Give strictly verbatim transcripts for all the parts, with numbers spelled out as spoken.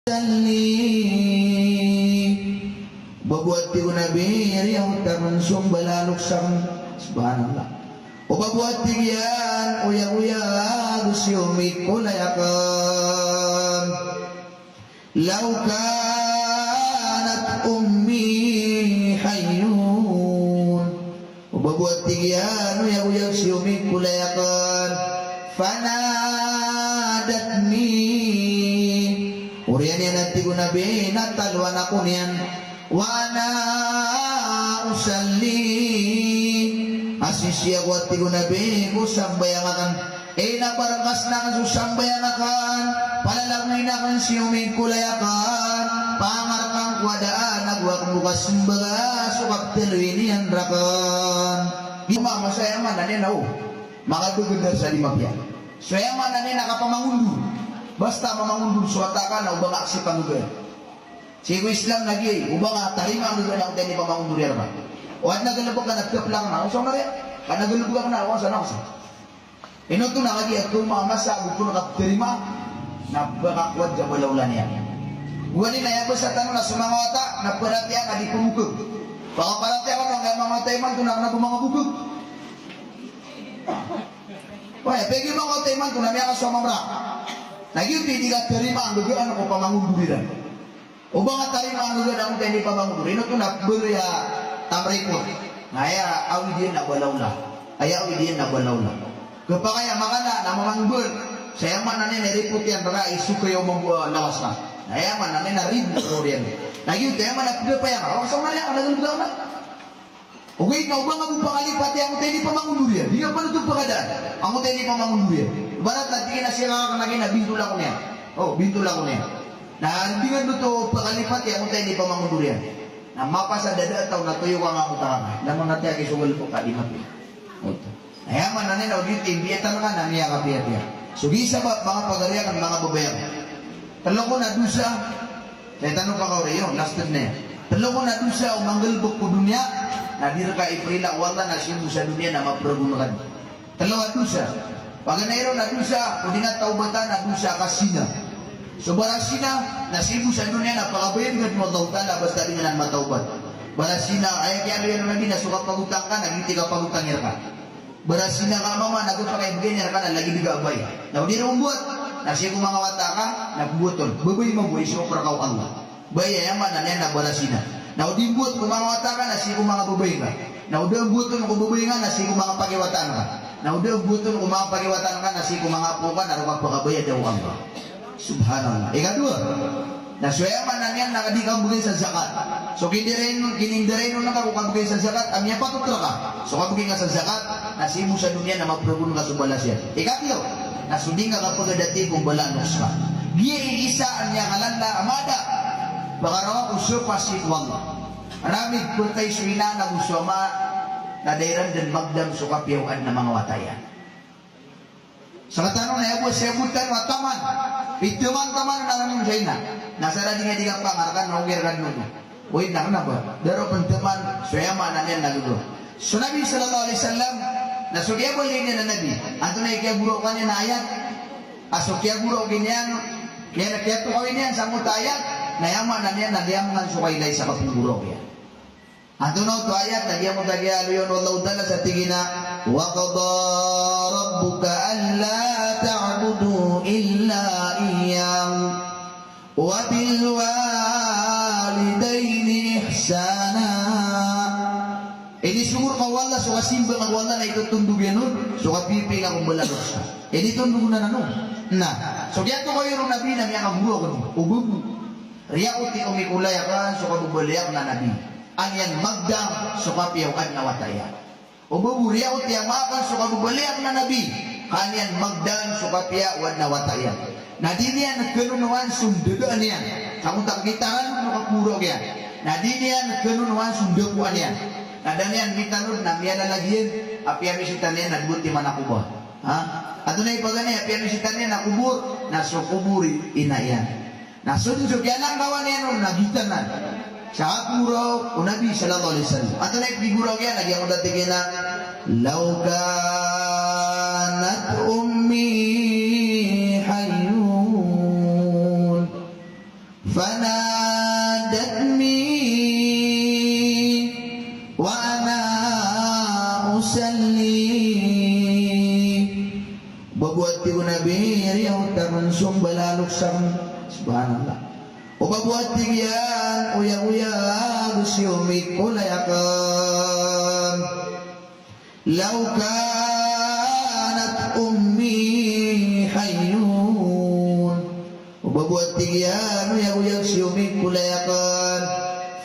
salli. O ba bo, a tig o Nabi, riyaot akn so mbalalok sakn. Subhanallah. O ba bo, a tig iyan, oyagoyag so mikolayakn. Law kanat ummi hayyun. O ba bo, a tig iyan, oyagoyag so mikolayakn. Fanadatni. Oriyan iyan, a tig o Nabi, na taloan ako niyan. Wa ana usalli. A sisii ako, a tig o Nabi, ko sambayang akn. Aya na barkas na akn so sambayang akn, palalagoyin akn so mikolayakn, pangarkan ko a daan ago akn bo kasmbag so kapthaloy niyan rakn. Di ma, masa aya maana niyan na o makadagdag sa di mapiya. So aya maana niyan na kapamangondor. Basta mamangondor so wata ka na o ba nga aksiptan o ba. Sii ko Islam lagid, o ba nga tarimaan o ba na angkoto a inipamangondor iyan rka. O adn a galbk ka na pkhaplak na, o sa mari, ka na galbk ka na, o sa na, o sa. Ino oto na kagiya ko manga masa a bo ko na kaptarimaa, na ba ka kowad sa balaola niyan. Gowani na aya basa tano na so manga wata na paratiyaya ka di pmbokag. Pakaparatiyaya ka na manga wata imanto na kna o ba manga bokag. Oway, pegii manga wata imanto na miyakasowa mamra. Na giyoto i di katarimaa a gagaan ko pamangondor iran. O ba nga tarimaan o ba na angkoto a inipamangondor. Ino oto na baloy a tamripot. Na aya awid iyan na balaola. Aya awid iyan na balaola. Kapakay a makala na mamangondor. Sa aya maana niyan na iripot iyan rka i sokay o mambo a lawas ka. Na aya maana niyan na ribot oriyan. Na giyoto aya maana pd a paya ka. Oway, sa maana niyan na galbk ka na. Ogaid na o ba nga bo pakalipati angkoto a inipamangondor iyan. Di nga pn oto pkadaan angkoto a inipamangondor iyan. Ibarat na tig iyan a sii rka kna giya na bintol ako niyan. O, bintol ako niyan. Na di nga oto pakalipati angkoto a inipamangondor iyan. Na mapasad a da a taw na toyo ka nga angkoto a kna. Langon a tiya ki so galbk ka di mapiya. Oto. Na aya maana niyan na o di timbiyatan ka na miyakapiyapiya. So giya sabap, manga pagari akn, manga babay akn. Tlo kon a dosa. Sa tano pakaori, iyo, last na iyan. Tlo kon a dosa o manggalbk ko doniya, na di rka iprila o Allah na sii bo sa doniya na mapragon ka. Tlo a dosa. Paganay ron a dosa o di nga tawbatan a dosa ka zina. So barazina, na sii bo sa doniya na pakabayad ka o Allah Ta'ala basta di nga nan matawbat. Barazina, aya kiyaaloy o Nabi na so kapagotang ka, na giyoto i kapagotang iyan rka. Barazina ka a mama na gapakay bgan iyan rka na lagid ka a bai. Na o di ron mbowat, na sii ko manga wata ka na pmbowat on. Babay mambo, isook rka o Allah. Bai, aya maana niyan na barazina. Na o di mbowat ko manga wata ka na sii ko manga babay ngka. Na o da mbowat on ko babay ngka na sii ko manga pakiwataan ka. Na o da mbowat on ko manga pakiwataan ka na sii ko manga apo ka na roo ka pakabayada o Allah. Subhanallah. Ikadowa, na so aya maana niyan na di ka mbgay sa zakat. So kinindarain, kinindarain on ka ko kabgay sa zakat a miyapatot rka so kabgay ngka sa zakat, na sii bo sa doniya na mapragon ka so balas iyan. Ikatlo, na so di ngka kapagadati ko mbala a noksan. Giya i isa a miyakalala a mada, pagaraw ko so pasi ko Allah. Ramig ptay so ina ago so ama, na da iran dn magdam so kapiya o adn a manga wata iyan. Sktano na aya bo a siyabot tano a taman. Pitaman-taman na ranon sa ina. Na sa da di nga di kapangarkan na oger ka dn oto. Oway, na kna ba? Da roo pn taman, so aya maana niyan na lolo. So Nabi sallallahu alaihi wasallam, na so kiyabaloy niyan a Nabi, antonaa i kiyagorao ka niyan a ayat? A so kiyagorao ki niyan, kiya, kiyatokawi niyan sangkoto a ayat, na aya maana niyan na liyamngan so kailay sa kapnggorao kiyan. Antonaa oto a ayat a giyangkoto a kiyaaloy on o Allahu Ta'ala sa tig iyan a, "Wa qada rabbuka alla ta'budu illa iyyahu wa bil walidayni ihsana." Inisogo rka o Allah so kasimba ngka ko Allah na itotondog iyan on so kapipiya ngka ko mbala a noksan. Initondog on anan on. Na so kiyatokawi ron o Nabi na miyakagorao akn, o ba bo riyaoti o mikolay akn so kababaloy akn a Nabi, an iyan magdam so kapiya o adn a wata iyan. O ba bo riyaoti a ama akn so kababaloy akn a Nabi, ka an iyan magdam so kapiya o adn a wata iyan. Na di niyan kanonoan so ndadaan iyan. Sangkoto a kitaran o kaporo kiyan. Na di niyan kanonoan so ndakoan iyan. Na da niyan mitanod na miyalalagiyan, apiya misita niyan na dowa timan a kobor. Ha? Antonaa i paganay, apiya misita niyan na kobor, na so kobor i ina iyan. Na so dn so kiyanangkawan iyan on na gitanan sa kaporo o Nabi sallallahu alaihi wasallam. Antonaa i pgigorao kiyan a giyangkoto a tig iyan a, "Law kanat ummi hayyun." Fanadatni wa ana usalli. O ba bo, a tig o Nabi, riyaot aken so mbalalok sa, subhanallah. O ba bo, a tig iyan, oyagoyag si omi ko kolay aken. Law kanat ummi hayyun. O ba bo, a tig iyan, oyagoyag si omi ko kolay aken.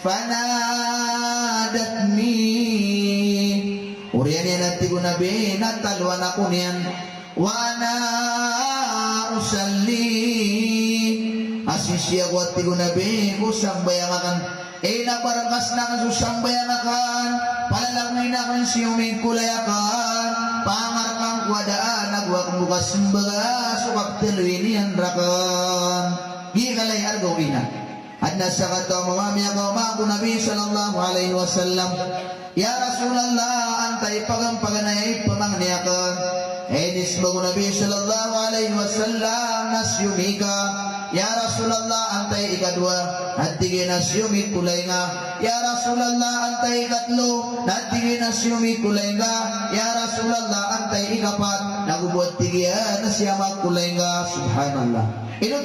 Fanadatni. Oriyan iyan, a tig o Nabi, na taloan ako niyan. Wa ana usalli. A sisii ako, a tig o Nabi, ko sambayang aken. Ina barkas na aken so sambayang aken, palalakmin aken si omi ko kolay aken, pangarkan ko a daan ago aken bo kasembaga so kaptaloy niyan raken. Giya kalay arga o ina. Adn a sakataw a mama a miyakaoma ko Nabi sallallahu alaihi wasallam. Ya Rasulullah, antaa i paganay a ipamangni aken? Inisembag o Nabi sallallahu alaihi wasallam na si omi ka. Ya Rasulullah, antaa i ikadowa? Na tig iyan a si omi ko kolay nga. Ya Rasulullah, antaa i ikatlo? Na tig iyan a si omi ko kolay nga. Ya Rasulullah, antaa i ikapat? Na go bo, a tig iyan, na si ama ko kolay nga. Subhanallah. Ino